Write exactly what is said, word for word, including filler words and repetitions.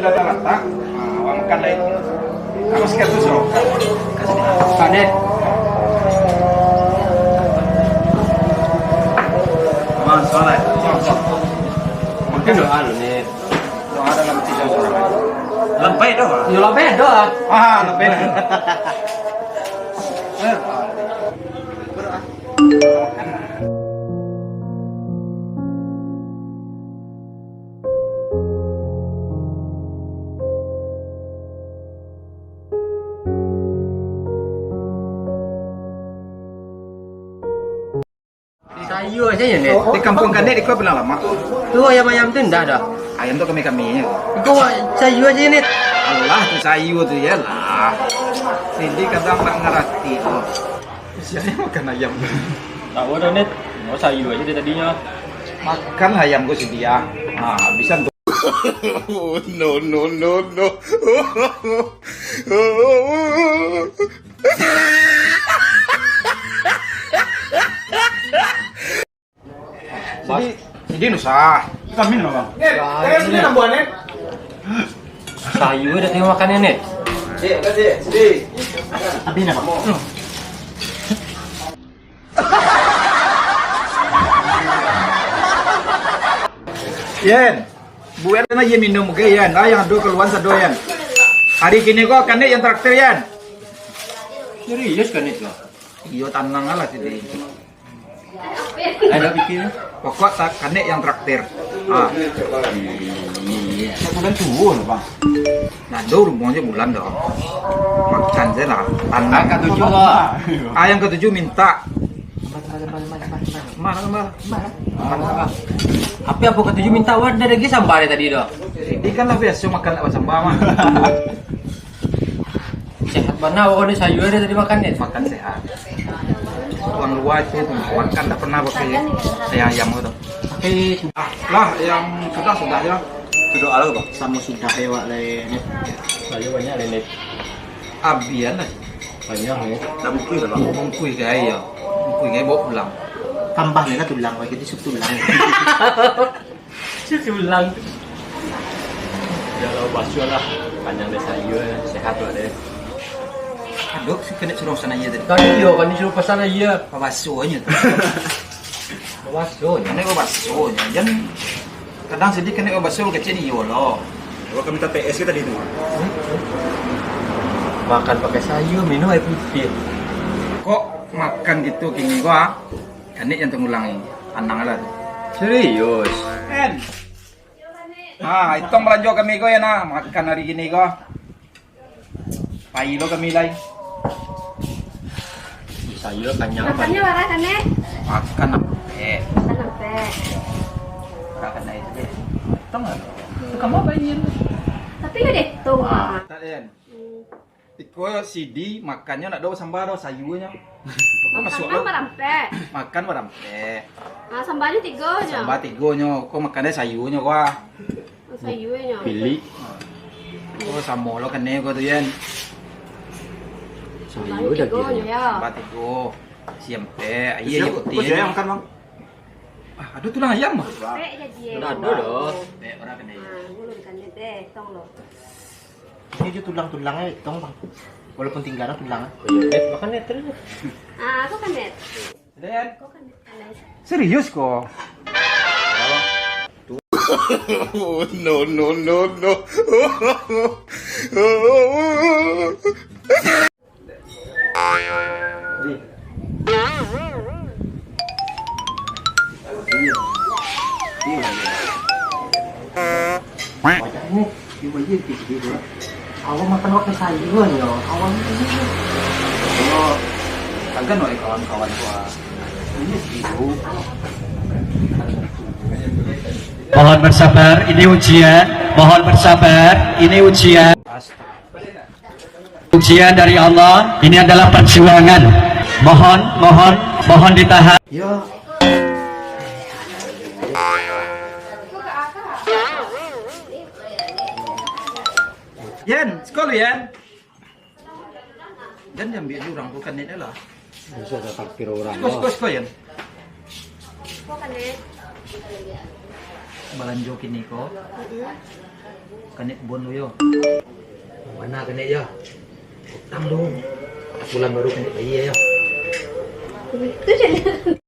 Sudah dah masak, ah, awak makan lai. Aku sekian tu, so. Kasih dia. Makan, eh. Aman, soalnya. So, so. Makan doa lu ni. Doa dalam tiga orang. Lampai doa. Yo, lampai doa. Ah, lampai doa. Eh. Sayua sajo yo, Nit. Di kampuang Kanik di ko pernah lama. Tu ayam-ayam tu indak doh. Ayam tu kami-kami. Ko sayua sajo yo, Nit. Alah, tu sayua tu yo lah. Sidi kadang ndak ngarati tu. Sia nan makan ayam tu? Tahu doh, Nit. Mau sayua sajo dari tadinyo. Makan ayam ko sidi ah. Ha, bisa tu. No, no, no, no. Sidi, sidi nusah. Kami nusah. Sayua dah tengok makan ni, Nit. Habis dah, Bang. Yen, buek lah Yen minum, oke, Yen. Ah, nan ado kaluan sado, Yen. Hari kini ko Kanik nan traktir, Yen. Serius, Kanik, ko? Iyo, tanang lah sidi. Ada pikir. Pokok ta-, Kanik nan traktir. Ah. Bulan tuo lah, Bang. Nah, do rumohnyo bulan tu. Makan sajo lah. Tanang. Angka tujuh lah. Ah, nan katujuh minta. Mana, mana? Mana? Apa, apa katujuh minta? Wah, ado lagi samba dari tadi tu. Sidi kan lah biaso makan ndak basamba mah. Sehat bana awak ni, sayua dari tadi makan ni. Makan sehat. Urang lua tu makan ndak pernah pakai ayam-ayam tu. Pakai. Ah, lah, nan sudah-sudah se. Sudah alah, Bang. Samo sudah yo, Wak, lai, Nit. Sayua banyak lai, Nit. Abian lah. Banyak, Nit. Dah bungkuih dah, Bang. Bungkuih gaya. Bungkuih gaya bawa pulang. Tambah ni lah tulang, Wak, jadi sup tulang. Sup tulang. Yo lah, basuah lah. Panjang deh sayua, sehat lah deh. Aduh, si Kanik suruah pasan aia tadi. Tadi yo, Kanik suruah pasan aia. Babasonyo tu. Babasonyo. Kanik babasonyo. Jan, kadang sidi Kanik babaso kecek iyo lo. Awak ka minta P S ke tadi tu? Makan pakai sayua, minum aia putiah. Kok makan gitu kini ko, ah? Kanik nan tangulang ni. Tanang lah tu. Serius? En. Ha, itong balanjo kami ko yo nah, makan hari kini ko. Pai lo kami lai. Sayua kanyang. Makannyo bara, Kanik? Makan ampek. Makan ampek. Bara kan aia tu deh. Tong lah. Tu kama pai ni? Tapi yo deh, tong. Ah, tak, Yan. Hmm. Iko sidi makannyo ndak ado samba doh, sayuanyo. Makan masuak kan lo. Barampek. Makan barampek. Ah, sambanyo tigo nyo. Samba tigo nyo, ko makan deh sayuanyo ko ah. Sayuanyo. Pilik. Oh, samo lo kene ko tu, Yan. Sambanyo tigo nyo, yo. Samba tigo. Siampek, aia. Siap, aia putih ko aja. Siap makan, Bang. Ah, ado tulang ayam, Bang. Pek jadi. Ado, ado doh. Pek bara kene. Ah, ulun kan deh, tong lo. Ini aja tulang-tulang aja, tong, Bang. Walaupun tinggal tulang, ah. Oh, iya, Dek, makan, Dek, terus. Ah, aku kan, Dek. Den. Aku kan, Dek. Serius ko? No, no, no, no. Wajah ini, dia bajia sikit-sikit tu. Awak makan awak kesayangan ya. Awak ni. Oh, agak no kawan-kawan gua. Ini sih, Bu. Mohon bersabar, ini ujian. Mohon bersabar, ini ujian. Ujian dari Allah, ini adalah perjuangan. Mohon, mohon, mohon ditahan. Yo. Yan, sekolah Yan. Jan diambiak dulu urang tu kan ni lah. Bisa ada parkir urang. Sekolah, sekolah, sekolah, Yan. Balanjo kini ko, kanek bon lu yo. Mana kanek yo? Utang lu. Bulan baru kanek bayia yo. Itu je.